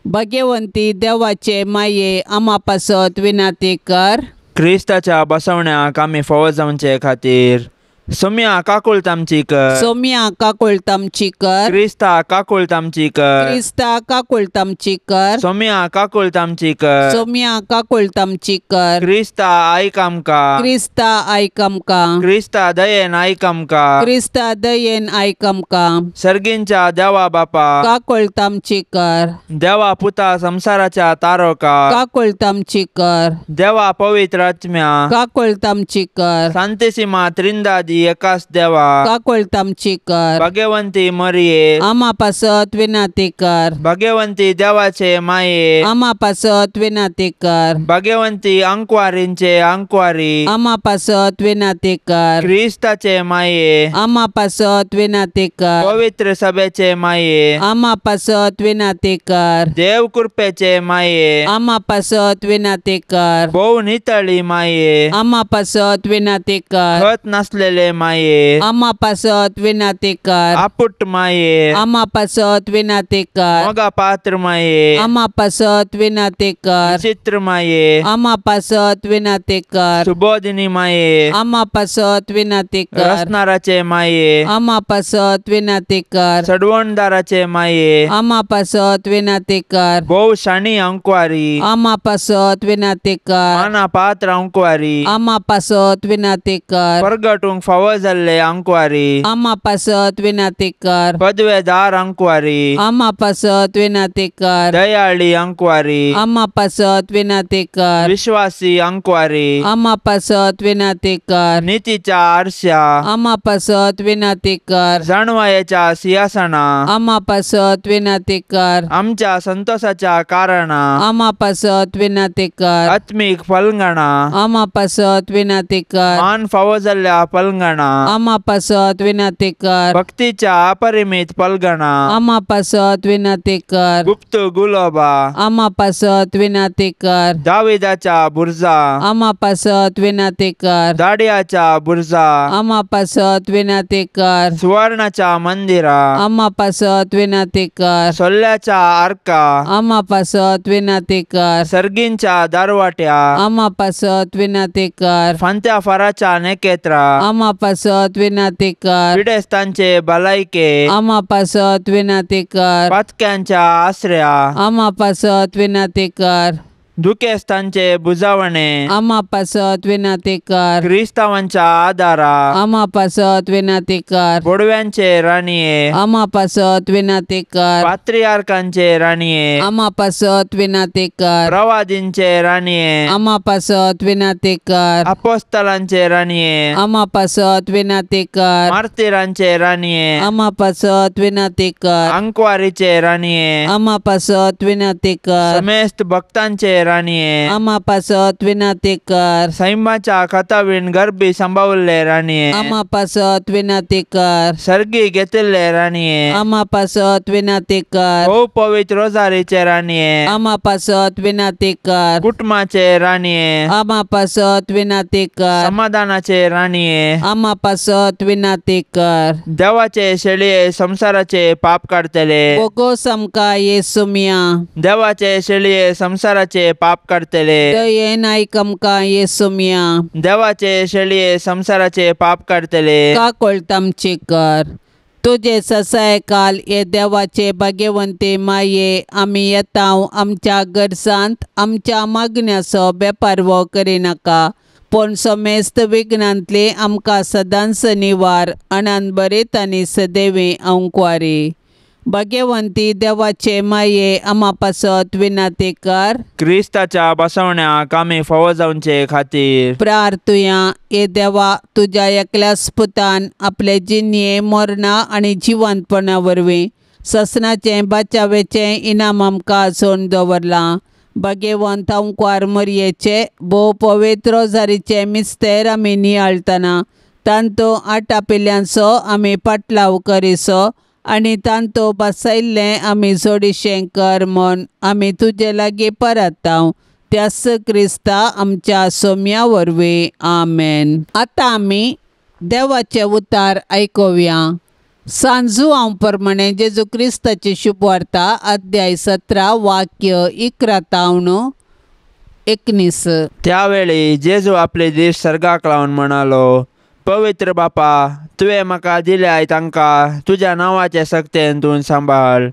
भाग्यवंती देवाचे माये आमा पासत विनंती कर। क्रिस्ताच्या बसवण्याक आमी फावो जावचे खातीर सोम्या काकुळत आमची कर, सोम्या काकुळत आमची कर, क्रिस्ता काकुळत आमची कर, क्रिस्ता काकुळत आमची कर, सोम्या काकुळत आमची कर, सोम्या काकुळत आमची कर, क्रिस्ता आयक आमकां, क्रिस्ता आयक आमकां, क्रिस्ता दयेन आयक आमकां, क्रिस्ता दयेन आयक आमकां। सर्गींच्या देवा बापा काकुळत आमची कर, देवा पुता संसाराच्या तारोका काकुळत आमची कर, देवा पवित्र आत्म्या काकुळत आमची कर, सांतेसीमा त्रिंदादी आदी एकाच देवा काकोळत आमची कर भाग्यवंती मरिये आमा पासत विनाती कर भाग्यवंती देवाचे माये आमा पासत विनाती कर भाग्यवंती अंकवारींचे अंकवारी आमा पासत विनाती कर क्रिस्ताचे माये आमा पासत विनाती कर पवित्र सभेचे माये आमा पासत विनाती कर देव कृपेचे माये आमा पासत विनाती कर भोव नितळी माये आमा पासत विनाती कर खत नसलेले माये आमा पासत विनाती कर आपुट माये आमा पासत विनाती कर मोगा पात्र माये आमा पासत विनाती कर विचित्र माये आमा पासत विनाती कर सुबोधिनी माये आमा पासत विनाती कर रसनाराचे माये आमा पासत विनाती कर सडवणदाराचे माये आमा पासत विनाती कर भोव शाणी अंकवारी आमा पासत विनाती कर माना पात्र अंकवारी आमा पासत विनाती कर परगटूंक फावो जाल्ले अंकवारी आमा पासत विनाती कर पदवेदार अंकवारी आमा पासत विनाती कर दयाळी अंकवारी आमा पासत विनाती कर विश्वासी अंकवारी आमा पासत विनाती कर नीतीच्या आरश्या आमा पासत विनाती कर जाणवायेच्या सिंहासना आमा पासत विनाती कर आमच्या संतोषाच्या कारणा आमा पासत विनाती कर आत्मीक फलंगणा आमा पासत विनाती कर मान फावो जाल्ल्या पलंगणा आमा पासत विनाती कर भक्तीच्या अपरिमित पलगणा आमा पासत विनाती कर गुप्त गुलोबा आमा पासत विनाती कर दाविदाच्या बुर्जा आमा पासत विनाती कर दाडियाच्या बुर्जा आमा पासत विनाती कर सुवर्णाच्या मंदिरा आमा पासत विनाती कर सोल्ल्याच्या आर्का आमा पासत विनाती कर सर्गींच्या दारवाट्या आमा पासत विनाती कर फांत्या फाराच्या नेकेत्रा आमा पासत विनाती कर पिडेस्तांचे भलायके आमा पासत विनाती कर पातक्यांच्या आसऱ्या आमा पासत विनाती कर दुखेस्तांचे बुजावणे आमा पासत विनाती कर क्रिस्तावांच्या आदारा आमा पासत विनाती कर बोडव्यांचे राणये आमा पासत विनाती कर पात्रियार्कांचे राणये आमा पासत विनाती कर प्रवादींचे राणये आमा पासत विनाती कर अपोस्तलांचे राणये आमा पासत विनाती कर मार्तिरांचे राणये आमा पासत विनाती कर अंकवारीचे राणये आमा पासत विनाती कर समेस्त भक्तांचे राणये आमा पासत विनाती कर सैमाच्या खतावीण गर्भी सांबावल्ले राणये आमा पासत विनाती कर सर्गी घेतिल्ले राणये आमा पासत विनाती कर भोव पवित्र रोजारीचे राणये आमा पासत विनाती कर कुटुंबाचे राणये आमा पासत विनाती कर समाधानाचे राणये आमा पासत विनाती कर देवाचे शेळये संसाराचे पाप काडतले बोगो समका येसुमिया देवाचे शेळये संसाराचे पाप काडतले दयेन आयक आमकां येसुमिया देवाचे शेळये संसाराचे पाप काडतले काकोळत आमची कर तुजे ससायकाल हे देवाचे भाग्यवंती माये आमी येता आमच्या गरजांत आमच्या मागण्याचो बेपारवो करिनाका पूण समेस्त विघ्नांतली आमकां सदांच निवार अनंत बरीत आनी सदैवी अंकवारी भाग्यवंती देवाचे माये आमा पासत विनाती कर क्रिस्ताच्या बसवण्याक आमी फावो जावचे खातीर प्रार्थुया हे देवा तुज्या एकल्याच पुतान आपले जिणये मरणा आनी जिवंतपणा वरवीं ससनाचें बाचावेचें इनाम आमकां आसोवन दवरलां भाग्यवंत अंकवार मरयेचे भोव पवित्र रोजारीचे मिस्तेर आमी नियाळतना तांतू आटापिल्ल्यांचो आमी पाटलाव करिसो आनी तांतू बसयल्लें आमी जोडिशें कर म्हूण आमी तुजे लागीं परताव त्यास क्रिस्ता आमच्या सोम्या वरवीं आमेन. आतां आमी देवाचें उतार आयकुया. सांजुआंव प्रमाणे जेजू क्रिस्ताची शुभवार्ता अध्याय 17 वाक्य 11 तावन 19. त्यावेळी जेजू आपले दीस सर्गाक लावन म्हणालो, पवित्र बापा, तुवें म्हाका दिल्याय तांकां तुज्या नांवाचे सक्तेन तूं सांबाळ,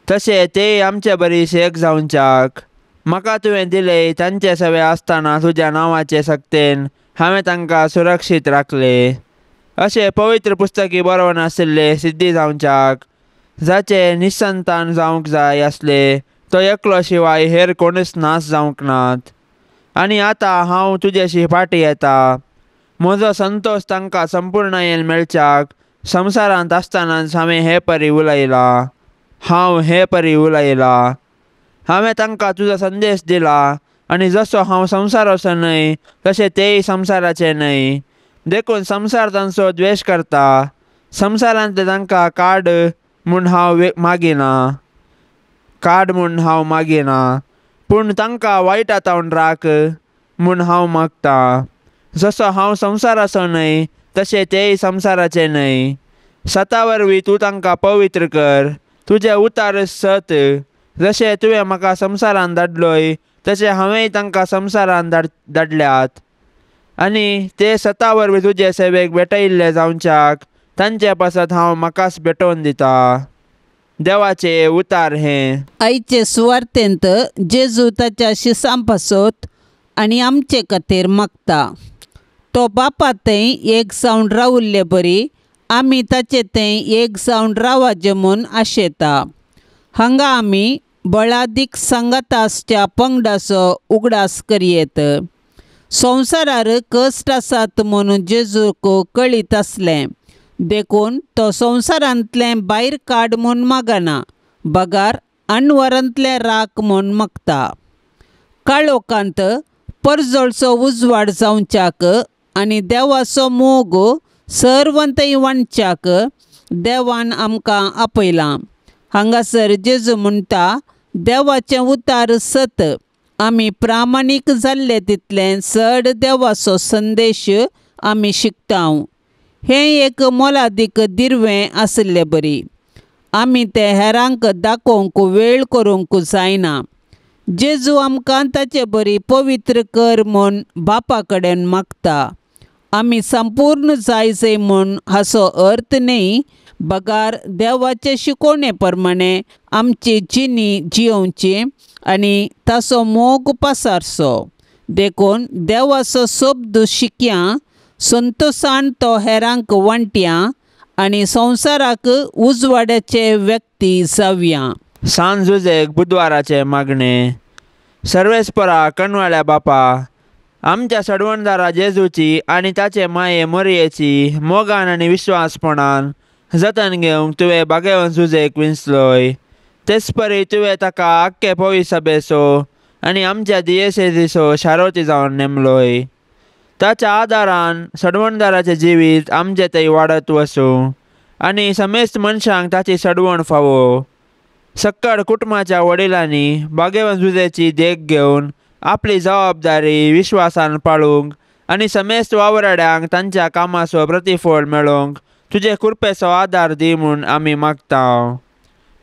तशें तेय आमचे बरी शेक जावच्याक. म्हाका तुवें दिले तांचे सवे आसतना तुज्या नांवाचे सक्तेन हांवें तांकां सुरक्षीत राखले. अशें पवित्र पुस्तकी बरोवन आशिल्ले सिद्धी जावच्याक, जाचे निसंतान जावंक जाय आसले तो एकलो शिवाय हेर कोणूच नाश जावंक नात. आनी आतां हांव तुजेशी फाटीं येता. म्हजो संतोश तांकां संपूर्णायेन मेळच्याक संवसारांत आसतनाच हांवें हे परी उलयलां. हांव हे परी उलयलां. हांवें तांकां तुजो संदेश दिला आनी जसो हांव संवसाराचो न्हय तशें तेय संवसाराचे न्हय. देखून संवसार तांचो द्वेश करता. संवसारांतले तांकां काड म्हूण हांव मागिना, काड म्हूण हांव मागिना, पूण तांकां वायटा तावन राख म्हूण हांव मागता. जसो हांव संवसाराचो न्हय तशें तेय संवसाराचे न्हय. सता वरवीं तूं तांकां पवित्र कर. तुजें उतार सत. जशें तुवें म्हाका संवसारान धाडलोय तशें हांवेंय तांकां संवसारान धाडल्यात आनी ते सता वरवीं तुजे सेवेक भेटयिल्ले जावच्याक तांचे पासत हांव म्हाकाच भेटोवन दिता. देवाचे उतार हें. आयचे सुवार्तेंत जेजू ताच्या शिसां पासत आनी आमचे खातीर मागता. तो बापा थंय एक जावन रावल्ले बरी आमी ताचे थंय एक जावन रावाचें म्हूण आशेता. हांगा आमी बळादीक सांगातासच्या पंगडाचो उगडास करयेत. संवसारार कश्ट आसात म्हूण जेजूक कळीत आसलें, देखून तो संवसारांतलें भायर काड म्हूण मागना, बगार अनवरांतलें राख म्हूण मागता. काळोखांत परजळचो उजवाड जावच्याक आनी देवाचो मोग सर्वंतय वांटच्याक देवान आमकां आपयलां. हांगासर जेजू म्हणटा, देवाचें उतार सत. आमी प्रामाणीक जाल्ले तितलें चड देवाचो संदेश आमी शिकता. हें एक मोलादीक दिर्वें आशिल्ले बरी आमी तें हेरांक दाखोवंक वेळ करूंक जायना. जेजू आमकां ताचे बरी पवित्र कर म्हूण बापा कडेन मागता. आमी संपूर्ण जाय म्हूण हाचो अर्थ न्हय, बगार देवाचे शिकोवणे प्रमाणे आमची जिणी जियोवची आनी ताचो मोग पसारचो. देखून देवाचो शब्द शिकया, संतोशान तो हेरांक वांटया आनी संवसाराक उजवाड्याचे व्यक्ती जावया. सांज जुजेक बुधवाराचे मागणे. सर्वेस्परा कणवाळ्या बापा, आमच्या सडवणदारा जेजूची आनी ताचे माये मोरयेची मोगान आनी विश्वासपणान जतन घेवंक तुवें बागेवन जुजेक विंचलोय. तेच परी तुवें ताका आख्खे पवी सभेचो आनी आमच्या दियेसेजीचो शारोती जावन नेमलोय. ताच्या आदारान सडवणदाराचें जिवीत आमचें थंय वाडत वसूं आनी समेस्त मनशांक ताची सडवण फावो. सक्कड कुटुंबाच्या वडिलांनी बागेवन जुजेची देख घेवन आपली जबाबदारी विश्वासान पाळूंक आनी समेस्त वावराड्यांक तांच्या कामाचो प्रतिफळ मेळोवंक तुजे कृपेचो आदार दी म्हूण आमी मागता.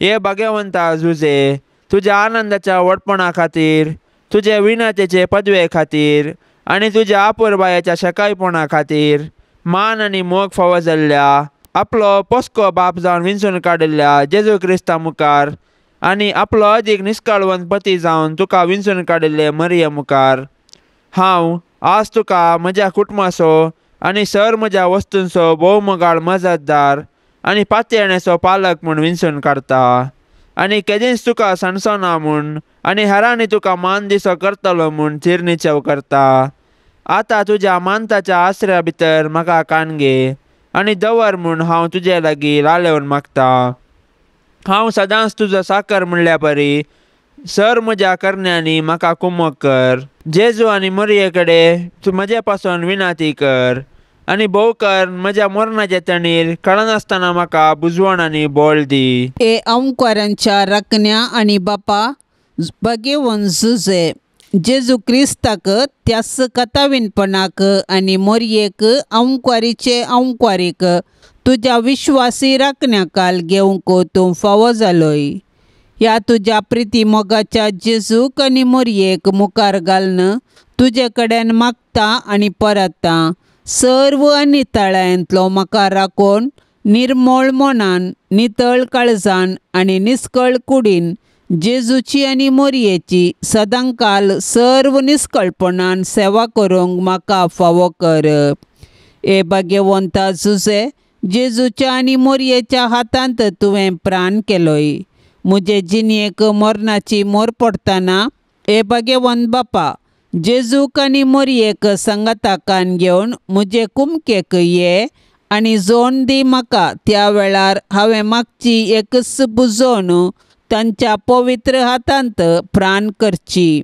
हे भाग्यवंता जुजे, तुज्या आनंदाच्या व्हडपणा खातीर, तुजे विनतेचे पदवे खातीर आनी तुज्या आपुरबायेच्या शकायपणा खातीर मान आनी मोग फावो जाल्ल्या आपलो पोसको बाप जावन विंचून काडिल्ल्या जेजू क्रिस्ता मुखार आनी आपलो अदीक निस्काळवंत पती जावन तुका विंचून काडिल्ले मरिये मुखार हांव आज तुका म्हज्या कुटुंबाचो आनी सर म्हज्या वस्तूंचो भोवमोगाळ मजतदार आनी पातयेणेचो पालक म्हूण विंचून काडटा आनी केदींच तुका सांडचो ना म्हूण आनी हेरांनी तुका मान दिसो करतलो म्हूण चिरनिचेव करता. आतां तुज्या मानताच्या आसऱ्या भितर म्हाका कान घे आनी दवर म्हूण हांव तुजे लागीं लालेवन मागता. हांव सदांच तुजो साकर म्हणल्या परी सर म्हज्या करण्यांनी म्हाका कुमक कर. जेजू आनी मोरये कडेन तूं म्हजे पासून विनाती कर आनी भोव कर म्हज्या मरणाचे तणीर कळनासतना म्हाका बुजवण आनी बोळ दी. ए अंकारांच्या राखण्या आनी बापा भगेवन जुजे जेजू क्रिस्ताक त्यास कथावीनपणाक आनी मोरयेक अंकारीचे अंकारीक तुज्या विश्वासी राखण्याकाल घेवंक तूं फावो जालोय. ह्या तुज्या प्रिती मोगाच्या जेजूक आनी मोरयेक मुखार घालून तुजे कडेन मागता आनी परता सर्व आनी तळ्यांतलो म्हाका राखून निर्मळ मनान नितळ काळजान आनी निस्कळ कुडीन जेजूची आनी मोरयेची सदांकाल सर्व निस्कळपणान सेवा करूंक म्हाका फावो कर. ए भाग्यवंता जुजे, जेजूच्या आनी मोरयेच्या हातांत तुवें प्राण केलोय. म्हजे जिणेक मरणाची मोर पडटना ए भाग्यवंत बापा, जेजूक आनी मोरयेक सांगाताकान घेवन म्हजे कुमकेक ये आनी जोण दी म्हाका. त्या वेळार हांवें मागची एकच बुजोवन तांच्या पवित्र हातांत प्राण करची.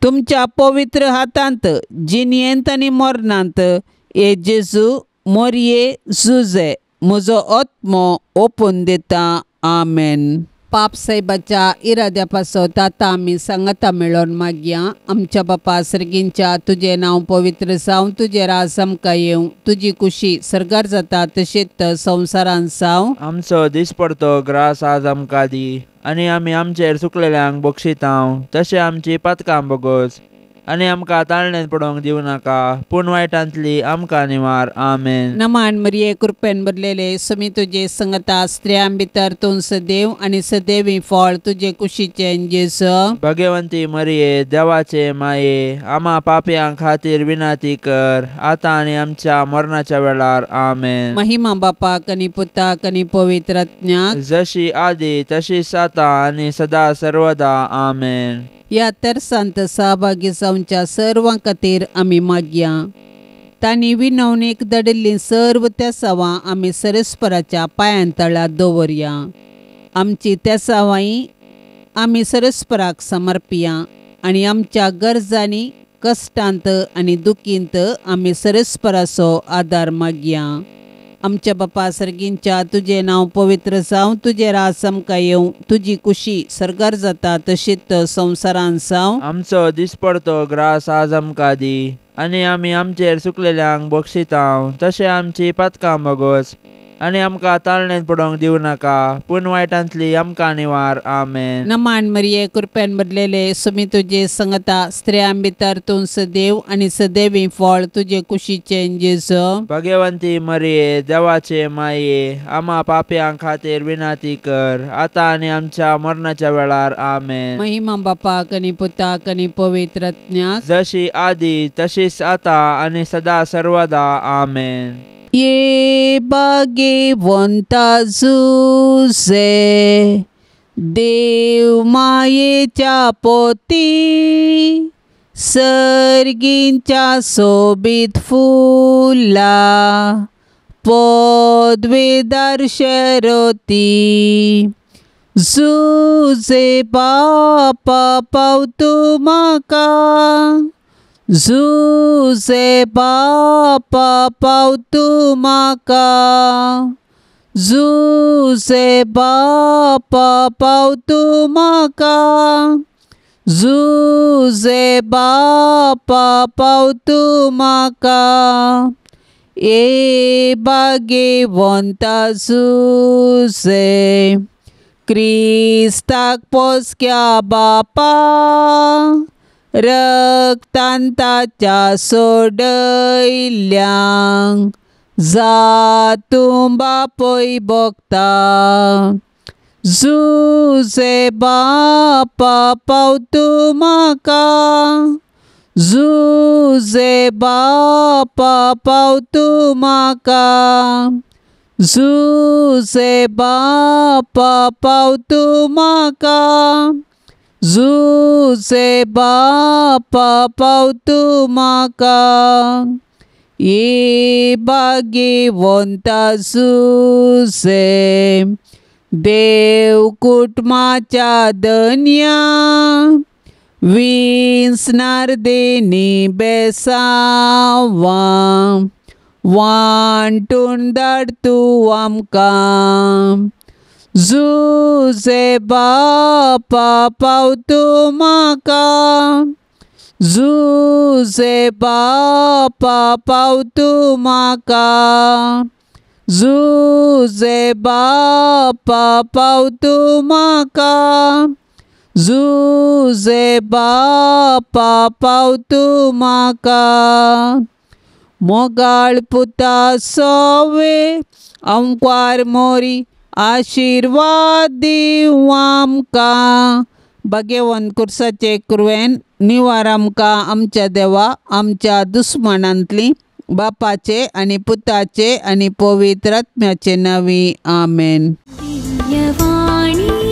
तुमच्या पवित्र हातांत जिणयेंत आनी मरणांत हे जेजू मोरये जुजे म्हजो आत्मो ओपून दिता. आमेन. पाप साहेबाच्या इराद्या पासत आतां आमी सांगाता मेळोवन मागया. आमच्या बापा सर्गींच्या तुजें नांव पवित्र जावं, तुजें राज आमकां येवं, तुजी कुशी सर्गार जाता तशीच संवसारान जावं. आमचो दिसपडतो ग्रास आज आमकां दी आनी आमी आमचेर चुकलेल्यांक बक्षितांव तशें आमची पातकां बोगोस आनी आमकां ताळणेंत पडोवंक दिवं नाका पूण वायटांतली आमकां निवार. आमेन. नमान मरिये कृपेन भरलेले समी तुजे संगता, स्त्रियां भितर तूं सदैव आनी सदैवी फळ तुजे कुशीचें जेजू. भगवंती मरिये देवाचे माये आमा पापयां खातीर विनंती कर आतां आनी आमच्या मरणाच्या वेळार. आमेन. महिमा बापाक आनी पुताक आनी पवित्र आत्म्याक, जशी आदी तशीच आतां आनी सदा सर्वदा. आमेन. ह्या तरसांत सहभागी जावच्या सर्वां खातीर आमी मागया. तांणी विनवणीक धाडिल्लीं सर्व तेसावां आमी सरस्पराच्या पांयां तळा दवरया. आमची तेसावांय आमी सरस्पराक समर्पिया आनी आमच्या गरजांनी कश्टांत आनी दुखींत आमी सरस्पराचो आदार मागया. आमच्या बापा सर्गींच्या तुजें नांव पवित्र जावं, तुजें राज आमकां येवं, तुजी कुशी सर्गार जाता तशीच संवसारान जावं. आमचो दिसपडतो ग्रास आज आमकां दी आनी आमी आमचेर चुकलेल्यांक बक्षितांव तशें आमची पातकां बोगोस आनी आमकां ताळणेंत पडोवंक दिवं नाका पूण वायटांतली आमकां निवार. आमेन. नमान मरिये कृपेन भरलेले समी तुजे संगता, स्त्रियां भितर तूं सदैव आनी सदैवी फळ तुजे कुशीचें जेजू. भगवंती मरिये देवाचे माये आमा पापयां खातीर विनंती कर आतां आनी आमच्या मरणाच्या वेळार. आमेन. महिमा बापाक आनी पुताक आनी पवित्र आत्म्याक, जशी आदी तशीच आतां आनी सदा सर्वदा. आमेन. ये भाग्यवंता जुजे देव मायेच्या पोती, सर्गींच्या सोबीत फुला पदवेदार शरती. जुजे बापा पावतू म्हाका, जुजे बापा पावतू म्हाका, जुजे बापा पावतू म्हाका, जुजे बापा पावतू म्हाका. ए भाग्यवंता जुजे क्रिस्ताक पोसक्या बापा, रक्तान ताच्या सोडयल्ल्यांक जातूं बापय भोगता. जुजे बापा पावतू म्हाका, जुजे बापा पावतू म्हाका, जुजे बापा पावतू म्हाका, जुजे बापा पावतू म्हाका. ये भाग्यवंता जुजे देव कुटुंबाच्या धन्या, विंचणार देणी बेसांवां वांटून धाड तूं आमकां. जुजे बापा पावतू म्हाका, जुजे बापा पावतू म्हाका, जुजे बापा पावतू म्हाका, जुजे बापा पावतू म्हाका. मोगाळ पुता सोवे अंकवार मोरी आशिर्वाद दिवं आमकां. भाग्यवंत कुर्साचे कुरवेन निवार आमकां आमच्या देवा आमच्या दुस्मानांतली, बापाचे आनी पुताचे आनी पवित्र आत्म्याचे नांवी. आमेन. दिव्यवाणी.